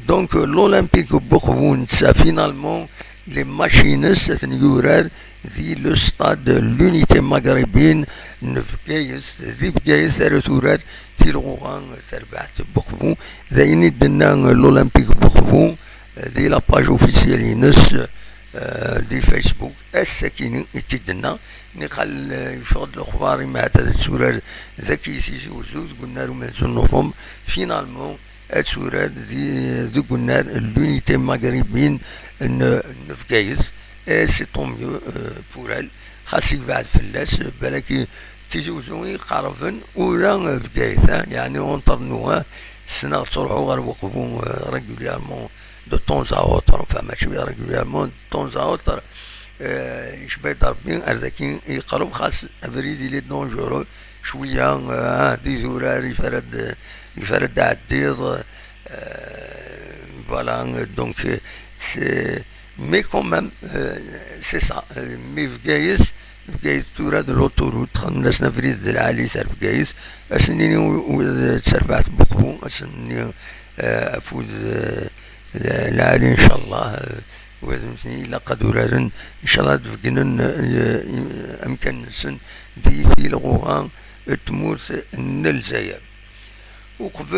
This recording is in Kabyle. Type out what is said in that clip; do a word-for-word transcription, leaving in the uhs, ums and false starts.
Donc, euh, l'Olympique Bourboun, ça, finalement, les machines, c'est une yurar, di le stade de l'Unité Maghrébine, n Bgayet, di Bgayet, ar turar, tilɣuɣa, terbaɛt Bourboun, d ayen i d-tenna, euh, l'Olympique Bourboun, euh, di la page officielle ines, euh, di Facebook, ass-akini i tt-id-tenna, niqal, euh, yeffeɣ-d lexbar, imɛad ad turar, d aki si Tizi Uzzu, deg unnar umenzu n novembre, finalement, ad turar di, deg unnar l'Unité Maghrébine n, n Bgayet. Et c'est tant mieux, euh, pour elle. Xas yebɛed fell-as, balaki d Tizi Uzzu i iqerben ula, euh, Bgayet, hein, yeɛni entre nous, hein. Ssneɣ ttruḥuɣ ɣer Weqbu, euh, régulièrement, de temps à autre, enfin, mačči régulièrement, de temps à autre, euh, yecba-yi-d Rebbi, ar daki yeqreb, xas abrid il est dangereux, cwiya, euh, ah, d idurar, yefra-d, yefra-d aɛeddiḍ, euh, voilà, donc, euh, c'est, mais quand même, euh, c'est ça, euh, mais Bgayet, Bgayet tura d l'autoroute, xedmen-asen abrid d lɛali ar Bgayet, ass-nni u-, u-, d terbaɛt n Buqbu, ass-nni, euh, afud, euh, lɛali, ncallah, euh, wid nutni ilaq ad uraren, ncallah ad beggnen, euh, amkan-nsen di tilɣuɣa n tmurt n Lezzayer. Uqbel